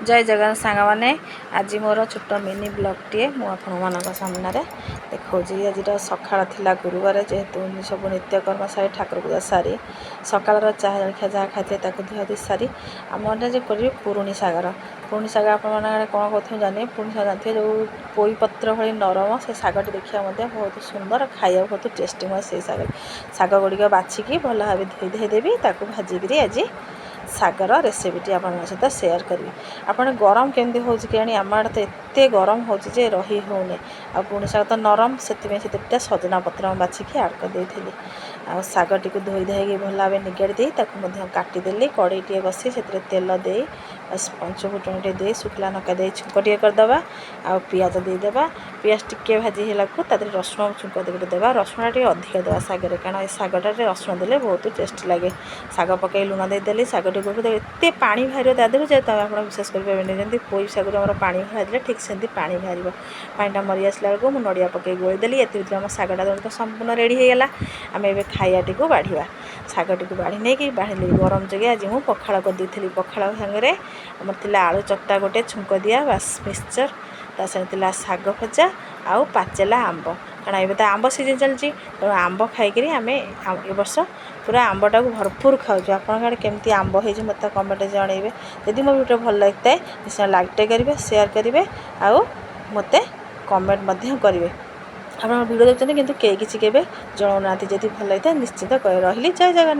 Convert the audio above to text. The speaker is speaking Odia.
ଜୟ ଜଗନ୍ନାଥ ସାଙ୍ଗମାନେ। ଆଜି ମୋର ଛୋଟ ମିନି ବ୍ଲଗ୍ଟିଏ ମୁଁ ଆପଣମାନଙ୍କ ସାମ୍ନାରେ ଦେଖାଉଛି। ଆଜିର ସକାଳ ଥିଲା ଗୁରୁବାର, ଯେହେତୁ ସବୁ ନିତ୍ୟକର୍ମ ସାରି, ଠାକୁର ପୂଜା ସାରି, ସକାଳର ଚାହା ଜଳଖିଆ ଯାହା ଖାଇଥିଲେ ତାକୁ ଧୁଆଧୁଇ ସାରି ଆମର ଯେ କରିବି ପୁରୁଣି ଶାଗର। ପୁରୁଣି ଶାଗ ଆପଣମାନଙ୍କ ଆଡ଼େ କ'ଣ କହୁଥିବେ ଜାଣିନି। ପୁରୁଣି ଶାଗ ଜାଣିଥିବେ, ଯେଉଁ ପୋଇ ପତ୍ର ଭଳି ନରମ ସେ ଶାଗଟି ଦେଖିବା ମଧ୍ୟ ବହୁତ ସୁନ୍ଦର, ଖାଇବାକୁ ବହୁତ ଟେଷ୍ଟି। ମୁଁ ସେଇ ଶାଗ ଗୁଡ଼ିକ ବାଛିକି ଭଲ ଭାବେ ଧୋଇ ଧୋଇ ଦେବି, ତାକୁ ଭାଜିକିରି ଆଜି ଶାଗର ରେସିପିଟି ଆପଣଙ୍କ ସହିତ ସେୟାର କରିବି। ଆପଣ ଗରମ କେମିତି ହେଉଛି କେଜାଣି? ଆମ ଆଡ଼େ ତ ଏତେ ଗରମ ହେଉଛି ଯେ ରହି ହେଉନି। ଆଉ ପୁରୁଣି ଶାଗ ତ ନରମ, ସେଥିପାଇଁ ସେଥିରେ ସଜନା ପତ୍ର ମୁଁ ବାଛିକି ଆଡ଼୍ କରିଦେଇଥିଲି। ଆଉ ଶାଗଟିକୁ ଧୋଇ ଧାଇକି ଭଲ ଭାବେ ନିଗାଡ଼ି ଦେଇ ତାକୁ ମଧ୍ୟ କାଟିଦେଲି। କଡ଼େଇ ଟିକେ ବସି ସେଥିରେ ତେଲ ଦେଇ, ପଞ୍ଚ ଫୁଟଣ ଟିକେ ଦେଇ, ଶୁଖିଲା ଲଙ୍କା ଦେଇ ଛୁଙ୍କ ଟିକେ କରିଦେବା ଆଉ ପିଆଜ ଦେଇଦେବା। ପିଆଜ ଟିକେ ଭାଜି ହେଲାକୁ ତା ଦେହରେ ରସୁଣ ଛୁଙ୍କ ଗୋଟେ ଦେବା। ରସୁଣଟା ଟିକେ ଅଧିକ ଦେବା ଶାଗରେ, କାରଣ ଏ ଶାଗଟାରେ ରସୁଣ ଦେଲେ ବହୁତ ଟେଷ୍ଟି ଲାଗେ। ଶାଗ ପକାଇ ଲୁଣ ଦେଇଦେଲି। ଶାଗଟିକୁ ଏତେ ପାଣି ବାହାରିବ ତା ଦେହରୁ ଯେ ତମେ ଆପଣ ବିଶ୍ୱାସ କରିପାରିବେନି। ଯେମିତି ପୋଇ ଶାଗରୁ ଆମର ପାଣି ବାହାରିଲେ, ଠିକ୍ ସେମିତି ପାଣି ବାହାରିବ। ପାଣିଟା ମରି ଆସିଲା ବେଳକୁ ମୁଁ ନଡ଼ିଆ ପକାଇ ଗୋଳେଇ ଦେଲି। ଏତି ଭିତରେ ଆମ ଶାଗଟା ତ ସମ୍ପୂର୍ଣ୍ଣ ରେଡ଼ି ହେଇଗଲା। ଆମେ ଏବେ ଖାଇବାଟିକୁ ବାଢ଼ିବା। ଶାଗଟିକୁ ବାଢ଼ି ନେଇକି ବାଢ଼ିଲି। ଗରମ ଯୋଗେ ଆଜି ମୁଁ ପଖାଳ କରିଦେଇଥିଲି। ପଖାଳ ସାଙ୍ଗରେ ଆମର ଥିଲା ଆଳୁ ଚକଟା ଗୋଟେ, ଛୁଙ୍କ ଦିଆ ବାସ୍, ମିକ୍ସଚର୍, ତା ସାଙ୍ଗେ ଥିଲା ଶାଗ ଭଜା ଆଉ ପାଚେଲା ଆମ୍ବ, କାରଣ ଏବେ ତ ଆମ୍ବ ସିଜନ୍ ଚାଲିଛି। ତେଣୁ ଆମ୍ବ ଖାଇକିରି ଆମେ ଏ ବର୍ଷ ପୁରା ଆମ୍ବଟାକୁ ଭରପୁର ଖାଉଛୁ। ଆପଣଙ୍କ ଆଡ଼େ କେମିତି ଆମ୍ବ ହେଇଛି, ମୋତେ କମେଣ୍ଟରେ ଜଣାଇବେ। ଯଦି ମୋ ଭିଡ଼ିଓ ଭଲ ଲାଗିଥାଏ, ନିଶ୍ଚୟ ଲାଇକ୍ଟେ କରିବେ, ସେୟାର କରିବେ ଆଉ ମୋତେ କମେଣ୍ଟ ମଧ୍ୟ କରିବେ। ଆପଣ ଭିଡ଼ିଓ ଦେଖୁଛନ୍ତି କିନ୍ତୁ କେହି କିଛି କେବେ ଜଣାଉନାହାନ୍ତି। ଯଦି ଭଲ ଲାଗିଥାଏ, ନିଶ୍ଚିତ ରହିଲି। ଜୟ ଜଗନ୍ନାଥ।